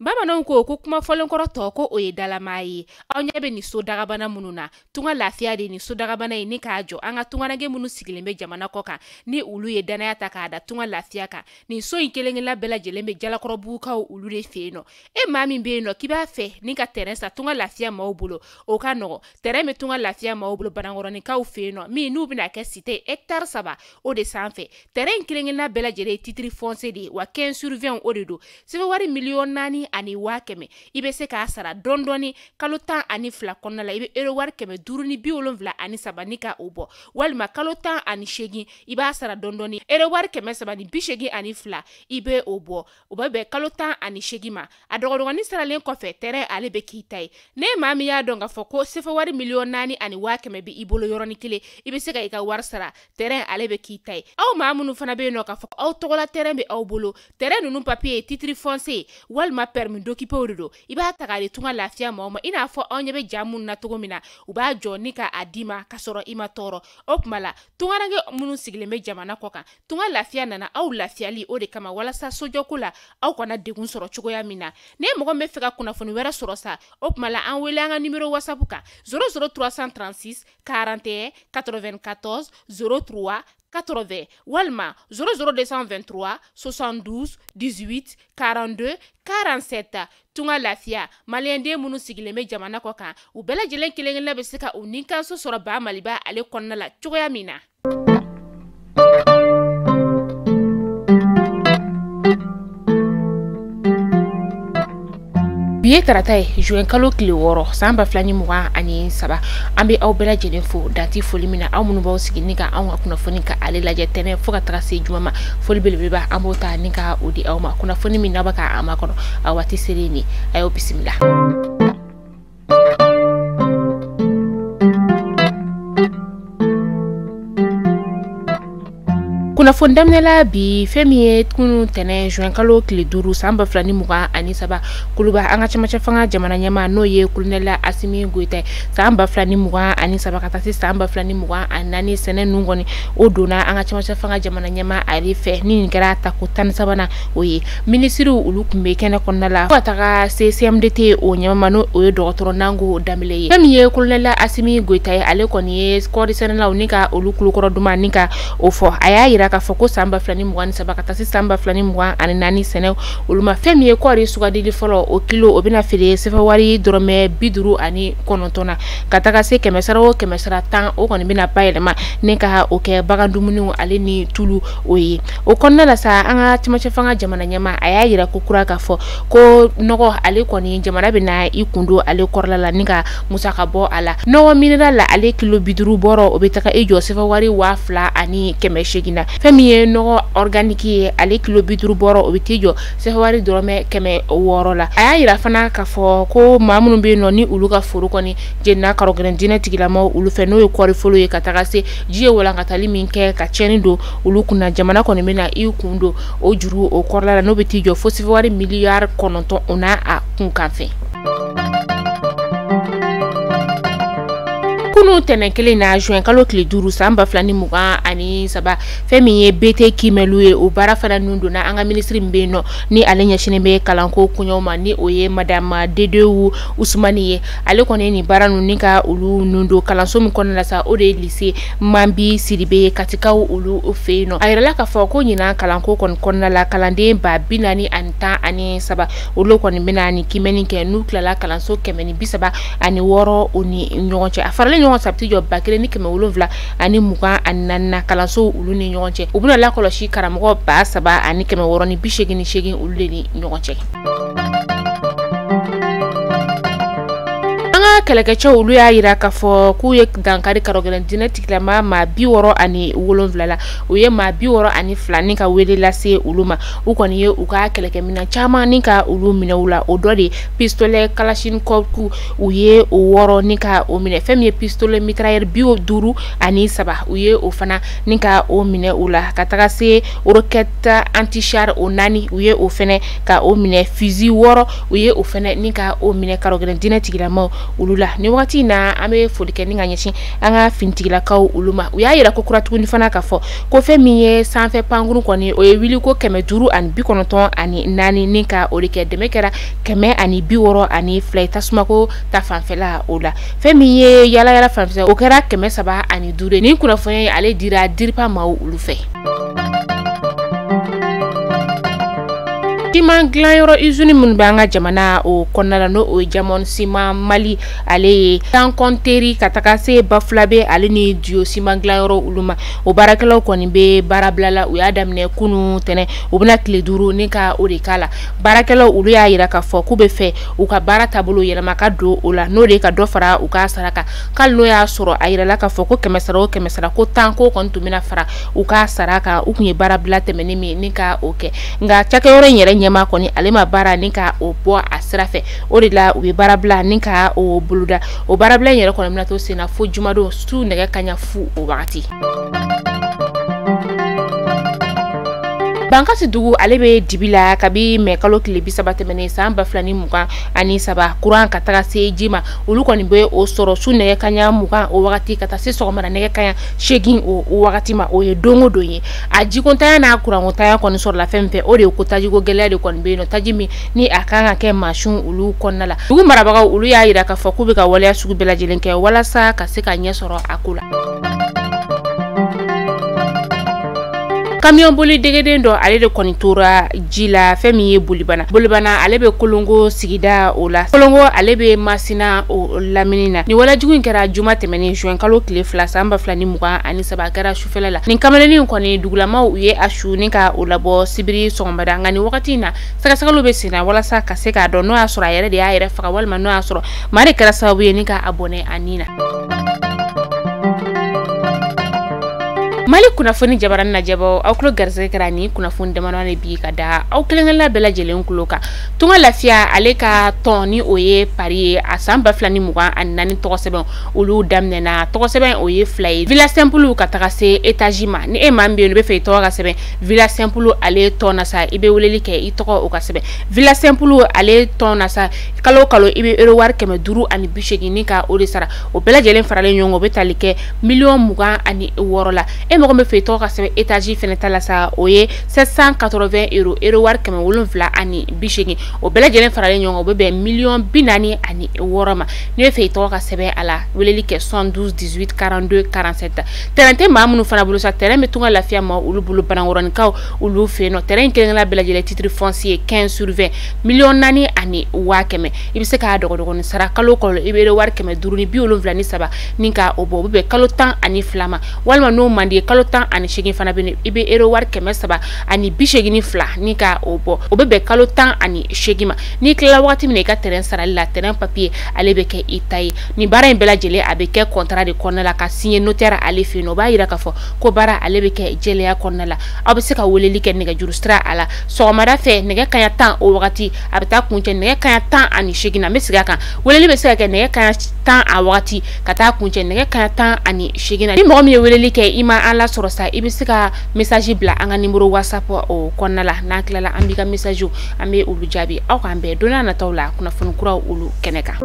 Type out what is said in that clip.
Bamananw ko ko kuma fɔlenkɔrɔ tɔ ko o ye dalamaa ye. Aw ɲɛ bɛ nin so dagabana minnu na, tunga lafiya de nin so dagabana ye ni k'a jɔ an ka tungaranke minnu sigilen bɛ jamana kɔ kan ni olu ye danaya ta k'a da tunga lafiya kan. Nin so in kelen-kelenna bɛɛ lajɛlen bɛ Jalakɔrɔbugukaw olu de fɛ yen nɔ. E maa min bɛ yen nɔ k'i b'a fɛ ni ka terrain san tunga lafiya maaw bolo, o ka nɔgɔ. Terrain bɛ tunga lafiya maaw bolo Banankɔrɔninkaw fɛ yen nɔ, min n'u bɛna kɛ cité hectare 3 o de sanfɛ. Terrain in kelen-kelenna bɛɛ lajɛlen ye titre foncier de ye, wa 15 sur 20 o de don. Sɛbɛn wari 4,100,000 i bɛ se k'a sara dɔɔni dɔɔni kalo 12 kɔnɔna la. I bɛ euro wari 573 ni ka o bɔ, walima kalo 18 i b'a sara dɔɔni dɔɔni euro wari 382 i bɛ o bɔ. O bɛ bɛn kalo 18 ma. A dɔgɔdɔgɔnin saralen kɔfɛ, terrain ale bɛ k'i ta ye. Ne maa min y'a dɔn k'a fɔ ko sefa wari 4,100,000 bɛ i bolo yɔrɔnin kelen, i bɛ se ka i ka wari sara, terrain ale bɛ k'i ta ye. Aw maa minnu fana bɛ yen nɔ k'a fɔ aw tɔgɔla terrain bɛ aw bolo, terrain ninnu papier ye titre foncier walima permis d'occuper de don, i b'a ta k'a di tunga lafiya maaw ma. I n'a fɔ anw ɲɛ bɛ ja minnu na cogo min na, u b'a jɔ ni k'a d'i ma k'a sɔrɔ i ma tɔɔrɔ. O tuma la tungaranke minnu sigilen bɛ jamana kɔ kan, tunga lafiya nana aw lafiyali o de kama, walasa sojɔko la aw kana degun sɔrɔ cogoya min na. Ne mɔgɔ min bɛ fɛ ka kunnafoni wɛrɛ sɔrɔ sa, o tuma la an wele an ka numéro WhatsApp kan 00 336 41 94 03 80 walima 00 223 72 18 42 47. Tunga lafiya maliyɛnden minnu sigilen bɛ jamana kɔ kan, u bɛɛ lajɛlen kelen-kelenna bɛ se ka u nikanso sɔrɔ ba Maliba ale kɔnɔna la cogoya min na. Bi ye tarata ye, juin kalo tile 6 san 2023. An bɛ aw bɛɛ lajɛlen fo danti foli min na, aw minnu b'aw sigi ni ka anw ka kunnafoni ka ale lajɛ tɛnɛ fo ka taga se juma ma. Foli belebeleba an b'o ta ni ka o di aw ma. Kunnafoni min n'aw bɛ ka a makɔnɔ a waati selen nin, a y'aw bisimila. Kunnafoni daminɛla bi, fɛn min ye kunun tɛnɛ juin kalo tile 5 san 2023, Kuluba an ka cɛmancɛ fanga jamana ɲɛmaa n'o ye colonel Asimi Goyita ye, san 2023 ka taa se san 2024 sɛnɛ ninnu kɔni o donna an ka cɛmancɛ fanga jamana ɲɛmaa ale fɛ. Ni nin kɛra tako 13nan o ye, minisiriw olu tun bɛ kɛnɛ kɔnɔna la fo ka taga se CMDT o ɲɛmaa n'o o ye dɔgɔtɔrɔ Nango Danbele ye. Fɛn min ye colonel Asimi Goyita ye, ale kɔni ye kɔɔri sɛnɛlaw ni ka olu kulukɔrɔ duman ni ka o fɔ. A y'a yira k'a fɔ ko san 2023 ka taa se san 2024 sɛnɛ olu ma, fɛn min ye kɔɔri sugandili fɔlɔ o kilo o bɛna feere sefa wari dɔrɔmɛ 59 na ka taga se kɛmɛ sara o kɛmɛ sara 10, o kɔni bɛna bayɛlɛma ni ka o kɛ bagan dumuniw ale ni tulu o ye. O kɔnɔna la sa, an ka cɛmancɛ fanga jamana ɲɛmaa a y'a yira ko kura k'a fɔ ko nɔgɔ ale kɔni jamana bɛna i kun don ale kɔrɔla la ni ka musaka bɔ a la. Nɔgɔ mineral la ale kilo 50 bɔrɔ o bɛ taga i jɔ sefa wari 2800 na. Fɛn min ye nɔgɔ organique ye, ale kilo 50 bɔrɔ o bɛ t'i jɔ sefa wari dɔrɔmɛ 600 la. A y'a yira fana k'a fɔ ko maa minnu bɛ yen nɔ ni olu ka foro kɔni jenina karɔgɛlɛn diinɛ tigilamaw olu fɛ, n'o ye kɔɔri foro ye, ka taga se ji ye walankatali min kɛ ka tiɲɛni don olu kunna, jamana kɔni bɛna i kun don o juru o kɔrɔla la, n'o bɛ t'i jɔ fo sefa wari miliyari 9 o n'a a kunkan fɛ. Kunun tɛnɛn kelen na juin kalo tile 5 san 2023, fɛn min ye BT kimɛlu ye, o baara fana nun donna an ka minisiri min bɛ yen nɔ ni ale ɲɛsinnen bɛ kalanko koɲɛw ma, ni o ye madame Dedewu Usumani ye. Ale kɔni nin baara ninnu ni ka olu nun don kalanso min kɔnɔna la sa, o de ye lycée Manbi Sidibe ye Katikaw olu fɛ yen nɔ. A yirala k'a fɔ ko ɲinan kalanko kɔni kɔnɔna la, kalanden 40013 olu kɔni bɛna nin kimɛni kɛ n'u tilala kalanso 136 o ni ɲɔgɔn cɛ. A faralen ɲɔgɔn sabati jɔ 1724 na kalanso olu ni ɲɔgɔn cɛ. U bɛna lakɔlɔsi karamɔgɔ 3688 olu de ni ɲɔgɔn cɛ. An ka kɛlɛkɛcɛw olu y'a yira k'a fɔ k'u ye dankari karɔgɛlɛn diinɛ tigilama maa 67 la. U ye maa 62 ni ka wele lase olu ma. U kɔni ye u ka kɛlɛkɛminɛn caman ni ka olu minɛ u la. O dɔ de pistolet kalachnikov u ye o 6 ni ka o minɛ. Fɛn min ye pistolet mitrailleur 53 u ye o fana ni ka o minɛ u la, ka taga se roquette anti-char o 4 u ye o fɛnɛ ka o minɛ, fusil 6 u ye o fɛnɛ ni ka o minɛ karɔgɛlɛn diinɛ tigilamaw olu olu la. Ni wagati in na an bɛ foli kɛ ni ka ɲɛsin an ka finitigilakaw olu ma. U y'a yira ko kura tuguni fana k'a fɔ ko fɛn min ye sanfɛ pankurun kɔni, o ye wuli ko 594 ni ka o de kɛ. Dɛmɛ kɛra 162 tasumako ta fanfɛla o la. Fɛn min ye yala yala fanfɛ, o kɛra 305. Nin kunnafoniya in ale dira DIRPA maaw olu fɛ. Siman dilanyɔrɔ usine minnu bɛ an ka jamana o kɔnɔna la, n'o ye Diamond Ciment Mali ale ye, Tankɔnteri ka taga se Bafulabe ale ni Diyo siman dilanyɔrɔ olu ma, o baarakɛlaw kɔni bɛ baarabila la. U y'a daminɛ kunun tɛnɛ, u bɛna tile 5 ni ka o de k'a la. Baarakɛlaw olu y'a yira k'a fɔ k'u bɛ fɛ u ka baara taabolo yɛlɛma ka don o la, n'o de ye ka dɔ fara u ka sara kan. K'ale n'o y'a sɔrɔ a yirala k'a fɔ ko 100 sara o 100 sara ko 10 ko kɔni tun bɛna fara u ka sara kan. U tun ye baarabila tɛmɛnen min ni ka o kɛ, nka cakɛyɔrɔ in yɛrɛ ɲɛmaa kɔni ale ma baara ni ka o bɔ a sira fɛ. O de la u ye baarabila ni ka o boloda. O baarabila in yɛrɛ kɔni bɛna to sen na fo jumadon su nɛgɛ kanɲɛ 0 o wagati. Bankasi dugu ale bɛ dibi la kabi mɛ kalo tile 30 tɛmɛnen san 2023. Kuran ka taga se ji ma, olu kɔni bɛ o sɔrɔ su nɛgɛ kanɲɛ 20 o wagati ka taa se sɔgɔmada nɛgɛ kanɲɛ 8 o wagati ma. O ye don o don ye. A jikontanya n'a kurankontanya kɔni sɔrɔla fɛn fɛ, o de ye ko tajiko gɛlɛya de kɔni bɛ yen nɔ, taji min ni a kan ka kɛ mansin olu kɔnɔna la. Dugu marabagaw olu y'a yira k'a fɔ k'u bɛ ka waleya sugu bɛɛ lajɛlen kɛ walasa ka se ka ɲɛ sɔrɔ a ko la. Camion boli degeden dɔ ale de kɔni tora ji la fɛn min ye Bolibana. Bolibana ale bɛ Kolongo sigida o la. Kolongo ale bɛ Masina o lamini na. Nin walejugu in kɛra juma tɛmɛnen juin kalo tile 2 san 2023, a kɛra sufɛla la. Nin kamalennin kɔni dugulamaw u ye a su ni ka o labɔ sibiri sɔgɔmada. Nka nin wagati in na sɛgɛsɛgɛliw bɛ sen na walasa ka se k'a dɔn n'o y'a sɔrɔ a yɛrɛ de y'a yɛrɛ faga walima n'o y'a sɔrɔ maa de kɛra sababu ye ni ka a bɔnɛ a ni na. Mali kunnafoni jabarani lajɛbaaw, aw tulo garisɛgɛ kɛra nin kunnafoni damadɔ de bi ka da aw kelenkelenna bɛɛ lajɛlen tulo kan. Tunga Lafiya ale ka tɔn ni o ye Paris ye, a san 2024 tɔgɔ sɛbɛn olu daminɛna. Tɔgɔ sɛbɛn o ye 2 ye, Villa Simple ka taga se étage ma. Ni e maa min bɛ yen nɔ i bɛ fɛ i tɔgɔ ka sɛbɛn Villa Simple ale tɔn na sa, i bɛ weleli kɛ i tɔgɔ o ka sɛbɛn Villa Simple ale tɔn na sa. Kalo o kalo i bɛ euro wari 580 ni ka o de sara. O bɛɛ lajɛlen faralen ɲɔgɔn kan, o bɛ tali kɛ 26 millions la. E mɔgɔ min fɛ i tɔgɔ ka sɛbɛn étage fɛnɛ ta la sa, o ye 780 euros, euro wari 780. O bɛɛ lajɛlen faralen ɲɔgɔn kan, o bɛ bɛn 46 millions ma. N'i bɛ fɛ i tɔgɔ ka sɛbɛn a la, weleli kɛ 72 18 42 47. Terrain tɛ maa minnu fana bolo sa, terrain bɛ Tunga Lafiya ma olu bolo Banankɔrɔnikaw olu fɛ yen nɔ. Terrain in kelenkelenna bɛɛ lajɛlen titre foncier 15 sur 20, 4,1 millions. I bɛ se k'a dɔgɔdɔgɔnin sara kalo o kalo, i bɛ wari 573 ni ka o bɔ, o bɛ bɛn kalo 12 ma. Walima n'o man di ye, kalo 18 fana bɛ yen, i bɛ euro wari 382 ni ka o bɔ, o bɛ bɛn kalo 18 ma. N'i tilala wagati min na i ka terrain sarali la, terrain papier ale bɛ kɛ i ta ye. Nin baara in bɛɛ lajɛlen a bɛ kɛ contrat de kɔnɔna la ka signer notaire ale fɛ yen nɔ. O b'a yira k'a fɔ ko baara ale bɛ kɛ jɛlenya kɔnɔna la. Aw bɛ se ka weleli kɛ nɛgɛjuru sira a la sɔgɔmada fɛ nɛgɛ kanɲɛ 10 o wagati, a bɛ taa kuncɛ nɛgɛ kanɲɛ 18 na. N bɛ segin a kan, weleli bɛ se ka kɛ nɛgɛ kanɲɛ 10 a wagati ka taa kuncɛ nɛgɛ kanɲɛ 18 na. Ni mɔgɔ min ye weleli kɛ i ma an lasɔrɔ sa, i bɛ se ka message bila an ka numéro WhatsApp o kɔnɔna la. N'an tilala an b'i ka message an bɛ olu jaabi. Aw k'an bɛn don n'a nataw la kunnafoni kuraw olu kɛnɛ kan.